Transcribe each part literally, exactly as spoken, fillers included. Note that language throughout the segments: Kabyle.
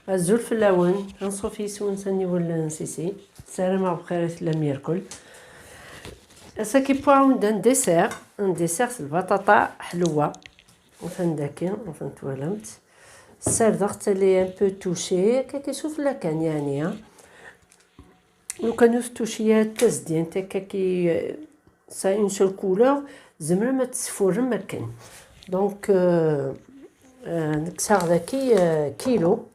Azul fell-awen, anṣuf yis-wen s aniwel n Sisi. Ssarameɣ bxir i tellam yerkul. Ass-agi wwiɣ-awen-d un dessert, un dessert s lbaṭaṭa ḥelwa. Atan daki, atan twalamt. Ssardeɣ-tt, elle est un peu touchée, akka sufella kan, yeɛni, ha. Lukan ur tettuci ara d tazedyant akka ki, ça a une seule couleur, tzemrem ad tesfurrem akken. Donc, euh, euh, kkseɣ daki, euh, kilo.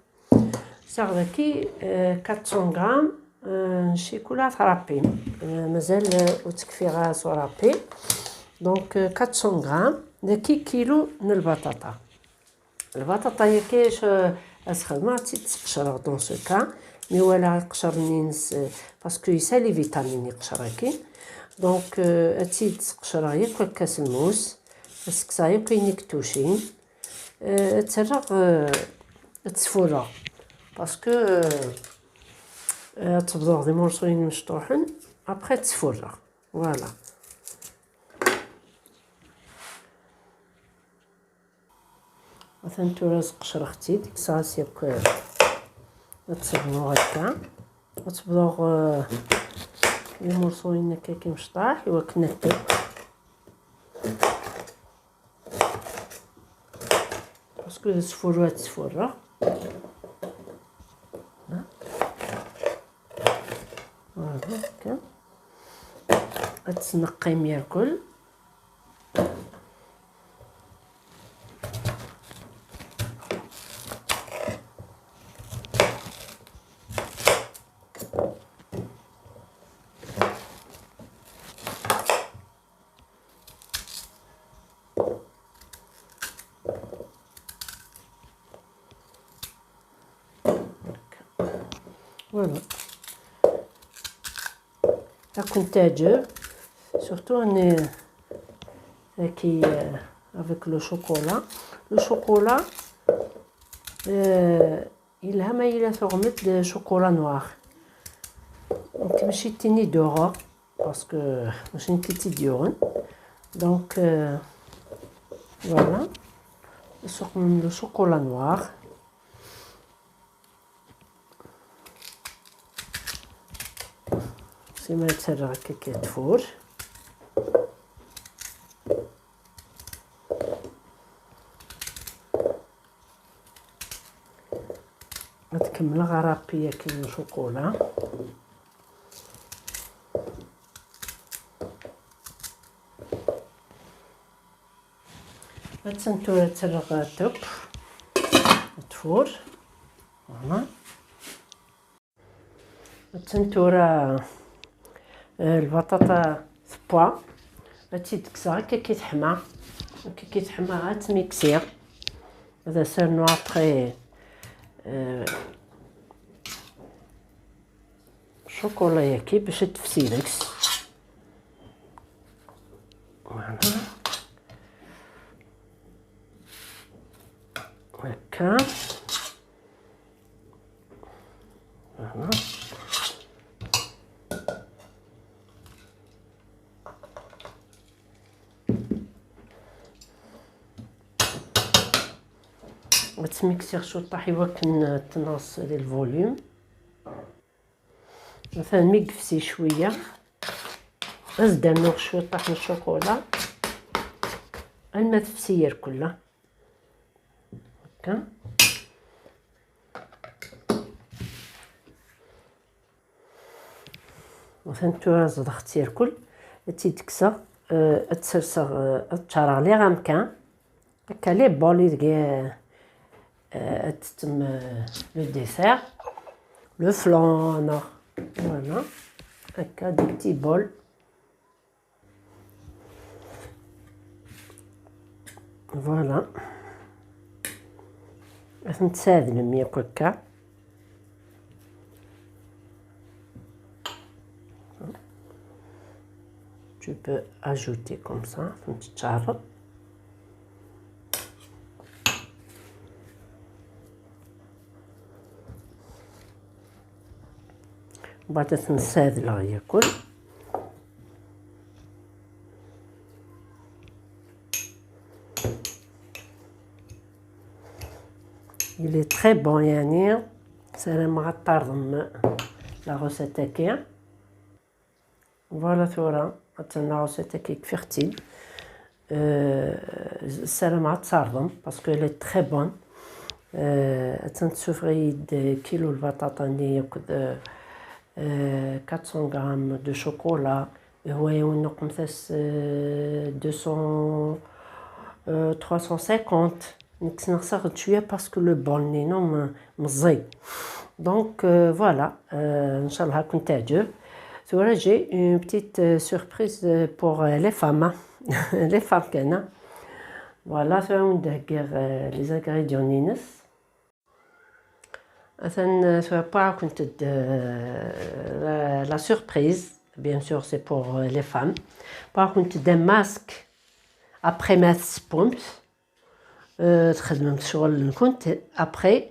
Kkseɣ daki, euh, quatre cents grammes, euh, n ccikula tṛappim. Euh, mazal, euh, ur tt-kfiɣ ara s uṛappi. Donc, euh, quatre cents grammes, daki kilo n lbaṭaṭa. Lbaṭaṭa-yaki, acu ad s-xedmeɣ, ad tt-id-sqecreɣ dans ce cas, mi walaɣ iqecren-ines, euh, parce que yesɛa les vitamines iqecr-agi. Donc, euh, ad tt-id-sqecreɣ yakk akka s lmus, ad s-kkseɣ yakk ayen i yettucin, euh, ad tt-rreɣ, euh, ad tt-sfurreɣ, parce que, euh, euh, ad tt-bḍuɣ d imurṣuyen imecṭuḥen, après ad tt-sfurreɣ. Voilà. Atan tura sqecreɣ-tt-id, kkseɣ-as yakk, eh, ad tebḍu akka. Ad tebḍu, eh, imurṣuyen akka imecṭaḥ, i wakken ad tebḍ. Parce que d asfurru ad tt-sfurreɣ. Voilà, akka. Ad tt-neqqim yerkul. Voilà. Ad kent-teɛǧeb, surtout أنا كي, euh, avec le chocolat. Le chocolat, euh, yelha ma yella tuɣem-d chocolat noir. Donc, mačči d tin i d-uɣeɣ, parce que mačči nekk i tt-id-yuɣen. Donc, euh, voilà. Tessuqmem le chocolat noir. Simmal ttarraɣ akka kan tfur. Ad kemmleɣ arappi-agi n ccukula. Attan tura tterreɣ top, tfur. Voilà. Attan tura, eh, lbaṭaṭa tewwa. Ad tt-id-kkseɣ akka ki teḥma. Akka ki teḥma, ad tt-miksiɣ. Ad as-rnuɣ après, eh, ccukula-agi bac ad tefsi deg-s. Voilà. Akka. Voilà. Ad tt-miksiɣ cwiṭaḥ i wakken ad tenɣes di lvolume. Atan mi yefsi cwiya, ad s-d-rnuɣ cwiṭaḥ n ccukula alma tefsi yerkul. Akka. Atan tura zedɣeɣ-tt yerkul, ad tt-id-kkseɣ, eh, ad tt-serseɣ, eh, ad tt-ččareɣ les ramequins. Akka les bols i deg, eh, ad tettem, eh, le dessert, le flan neɣ, voilà. Akka des petits bols. Voilà. Ad ten-tsaɛdlem yakk akka. Tu peux ajouter comme ça, ad ten-teččareḍ. Mbeɛd ad ten-ssaɛdleɣ yakk. Il est très bon, yeɛni Ssarameɣ ad tarḍem la recette-agi. Voilà, tura attan la recette-agi kfiɣ-tt-id. Euh, ssarameɣ ad tarḍem parce qu'elle est très bonne. Euh, attan tessufeɣ-iyi-d kilo lbaṭaṭa-nni akked, euh, euh, quatre cents grammes de chocolat. Ihwa-yawen nuqmet-as, euh, deux cents, euh, trois cent cinquante. Nekk sneɣseɣ-d cwiya parce que le bol-nni, non, me-, meẓẓiy. Donc, euh, voilà, euh, nchallah ad ken-teɛǧeb. Tura, j'ai une petite, euh, surprise, euh, pour, euh, les femmes, hein. Les femmes kan, hein. Voilà, tura ad wen-d-heggiɣ, euh, les ingrédients-ines. Atan, euh, tura wwiɣ-akent-d, euh, la, la surprise. Bien sûr, c'est pour, euh, les femmes. Wwiɣ-akent-d un masque après ma tessewwemt. Euh, txedmemt ccɣel-nkent, après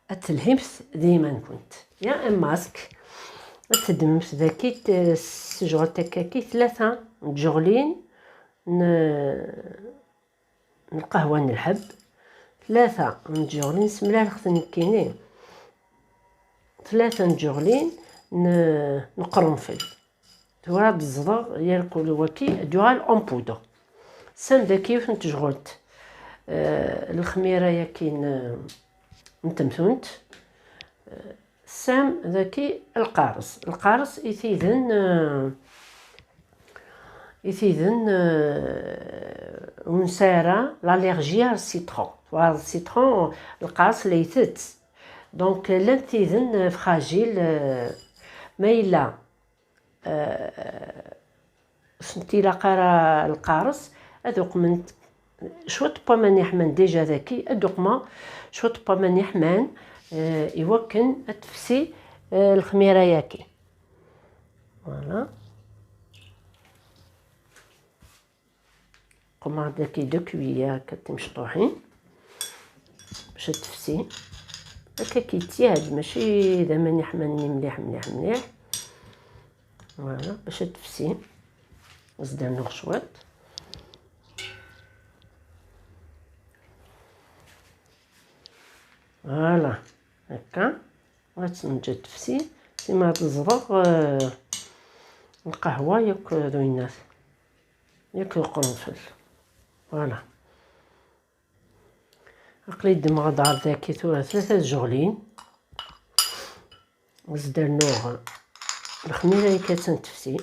ad telhimt d yiman-nkent. Il y a un masque. Ad teddmemt daki, euh, s tjɣelt akkaki, tlata n tjeɣlin n, n lqahwa n lḥebb, tlata n tjeɣlin, semlaleɣ-ten nekkini, tlata n tjeɣlin n, n qrunfel. Tura ad ẓḍeɣ yal kul waki ad yuɣal en poudre. Sam daki yiwet n tjeɣlt, euh, lexmira-yaki n, n temtunt. Sam daki lqares. Lqares itiden, euh, itiden, euh, ur nesɛi ara l'allergie ar citron. War citron, lqares la itett. Donc, llant tiden, euh, fragile, euh, ma yella, euh, ur sent-ilaq ara lqares, ad uqment cwiṭ n waman yeḥman déjà daki, ad uqmeɣ cwiṭ n waman yeḥman, euh, iwakken ad tefsi, euh, lexmira-yaki. Voilà. Qmeɣ daki deux cuillères akka timecṭuḥin bac ad tefsi. Akka kittiɛed, mačči d aman iḥman-nni mliḥ, mliḥ, mliḥ. Voilà, bac ad tefsi. Ad s-d-rnuɣ cwiṭ. Voilà, akka. Ad tt-neǧǧ ad tefsi. Sima ad ẓḍeɣ, euh, lqahwa yakk d winnat. Yakk uqrunfel. Voilà. Aql-i ddmeɣ-d ɣer daki tura tlata tjeɣlin. Ad s-d-rnuɣ lexmira-yaki attan tefsi.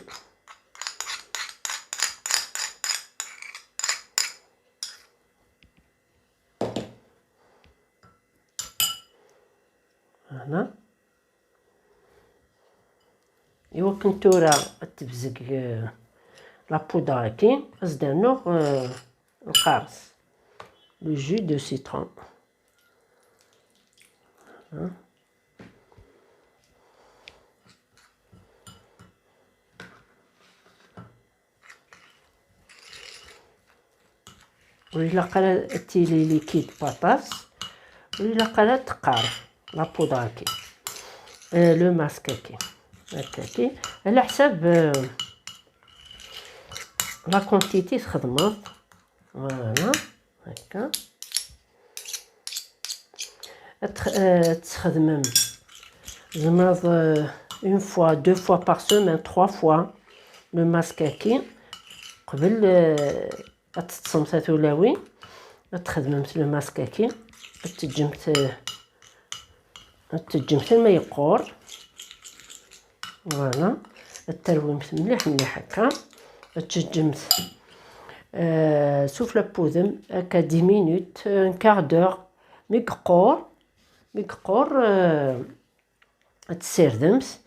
Voilà. Iwakken tura ad tebzeg, euh, la poudre-agi, ad s-d-rnuɣ, euh, lqares, le jus de citron. Hein. Ur ilaq ara ad tili liquide aṭas, ur ilaq ara ad teqqar la poudre-agi, euh, le masque-agi. Akkagi. Ɛla ḥsab, euh, la quantité txedmeḍ. Voilà. Akka. Ad tx-, euh, ad txedmem. Tzemreḍ, euh, une fois, deux fois par semaine, trois fois le masque-agi. Qbel, euh, ad teṭṭsemt a tulawin, ad txedmemt le masque-agi, ad teǧǧemt, euh, ad teǧǧemt arma yeqqur. Voilà. Ad terwimt mliḥ, mliḥ akka. Ad teǧǧemt, euh, sufella n wudem akka dix minutes, un quart d'heure. Mi yeqqur, mi yeqqur, euh, ad tessirdemt,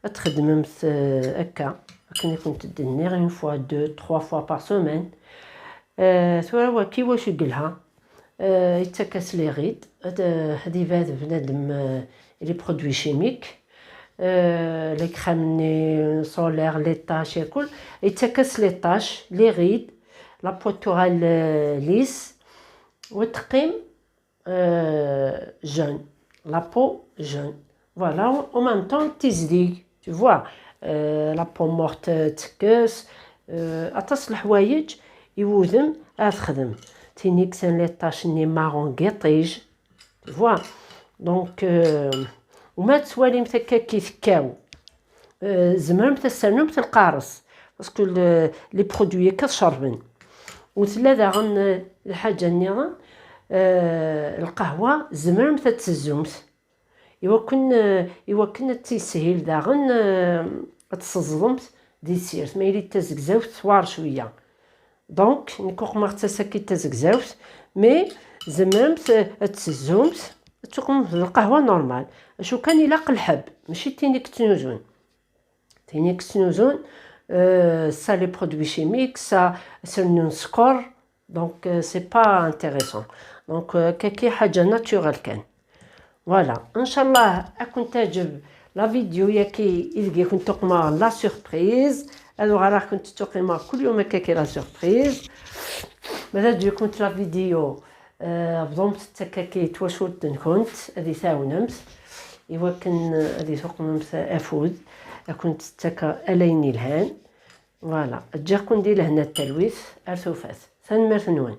ad txedmemt, euh, akka, akken i kent-d-nniɣ, une fois, deux, trois fois par semaine. Euh, tura waki wacu i yelha? Euh, yettak-as les rides, ad, ad ibɛed bnadem, euh, les produits chimiques, euh, les crèmes-nni solaires, les taches, yakul, yettak-as les taches, les rides, la peau tuɣal, euh, lisse, u teqqim, euh, jeune, la peau jeune. Voilà, en même temps, tizdig, tu vois, euh, la peau morte, euh, tekkes, euh, aṭas n leḥwayeǧ i wudem ad texdem. Tini kksen les taches-nni marron n yiṭij, tu vois. Donc, euh, Uma tettwalimt akka ki tekkaw, eh, tzemremt ad s-ternumt lqares, parce que le- les produits akka tcerben. U tella daɣen, eh, lḥaǧa nniḍen, eh, lqahwa tzemremt ad tezzumt. Iwakken, eh, iwakken ad tishil daɣen, eh, ad tseẓẓlemt di tsirt, ma yili d tazegzawt tewɛer cwiya. Donc, nekk uqmeɣ d tasakit tazegzawt, mais tzemremt, eh, ad tezzumt, ad tuqmemt d lqahwa normal. Acu kan ilaq lḥebb, mačči d tin i yettnuzun. Tin i yettnuzun, eh, ça les produits chimiques, ça sernun sskeṛ, donc, eh, c'est pas intéressant. Donc, eh, kaki ḥaǧa naturel kan. Voilà, ncallah ad kent-teɛǧeb la vidéo-yaki ideg i kent-uqmeɣ la surprise. Ad uɣaleɣ kent-ttuqimeɣ kul yum akkaki la surprise. Ma teɛǧeb-ikent la vidéo, eh, bḍumt-tt akkaki twacult-nkent, ad yi-tɛawnemt iwakken, eh, ad yi-tuqmemt afud, ad kent-ttakeɣ ala ayen yelhan. Voilà, ǧǧiɣ-ken di lehna d talwit, ar tufat. Tanemmirt-nwen.